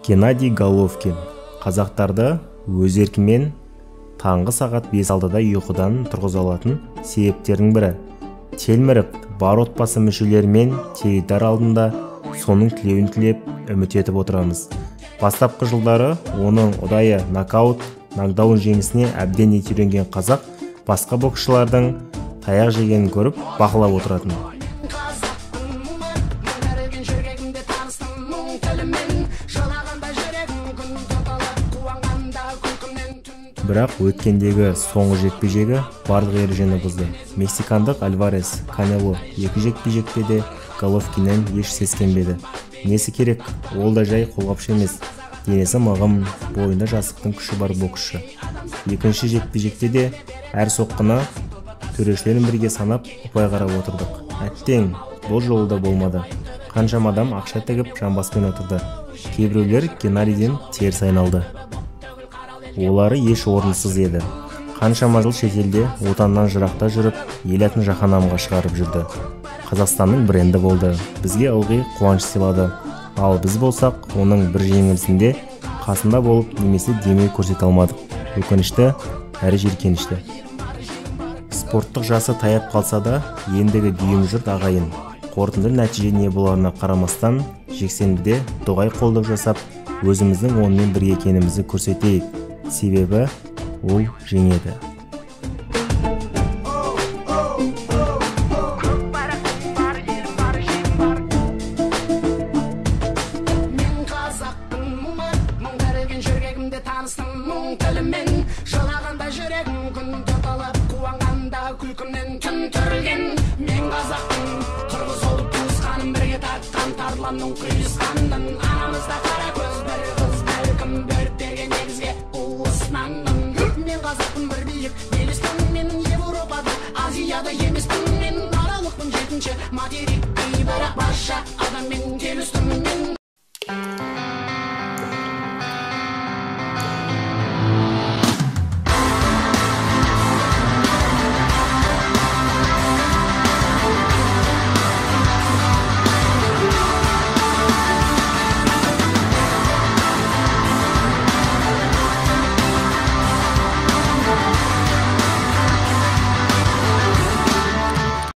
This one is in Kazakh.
Геннадий Головкин қазақтарды өз еркімен таңғы сағат 5:06-да ұйқыдан тұрғыза алатын себептердің бірі. Телміріп, бар отбасы мүшелерімен теледидар алдында соның тілеуін тілеп, үміт етіп отырамыз. Бастапқы жылдары оның ұдайы нокаут, нокдаун жеңісіне әбден еті үйренген қазақ басқа боксшылардың таяқ жегенін көріп бақылап отыратын. Бірақ өткендегі соңғы жекпе-жегі барлық ережені бұзды. Мексикандық Альварес Канело екі жекпе-жекте де Головкиннен еш сескенбеді. Несі керек, ол да жай қолғапшы емес. Денесі мығым, бойында жастықтың күші бар боксшы. Екінші жекпе-жекте де әр соққыны төрешілермен бірге санап ұпай қарап отырдық. Әттең, бұл жолы да болмады. Қаншама адам ақша тігіп жамбаспен отырды. Кейбіреулер Геннадийден теріс айналды. Олары еш орынсыз еді. Қаншама жыл шетелде, отаннан жырақта жүріп, ел атын жаһаннамға шығарып жүрді. Қазақстанның бренді болды. Бізге ылғи қуаныш сыйлады. Ал біз болсақ, оның бір жеңілісінде қасында болып немесе демеу көрсете алмадық. Өкінішті, әрі жиіркенішті. Спорттық жасы таяп қалса да, ендігі дүйім жұрт ағайын. Қорытынды нәтиже не боларына қарамастан, жексенбіде дұғай қолдау жасап, өзіміздің онымен бірге екенімізді көрсетейік. Себебі ол жеңеді. Мен қазақпын, мұң тәрілген жүрегімде таныстым мұң тілімен. Жылағанда жүрегім күн тұтылып, қуанғанда күлкімнен түн түрілген. Мен қазақпын, қырғыз болып туысқаным, бірге тартқан тарланның құйысқанын. Арамызда қара көз бір қыз, бәлкім беріп берген негізге уысынанның. Мен қазақпын, бір биік белестің, мен Европада, Азияда емеспін. Мен аралықпын, жетінші материктей, бірақ барша адаммен келістім. Мен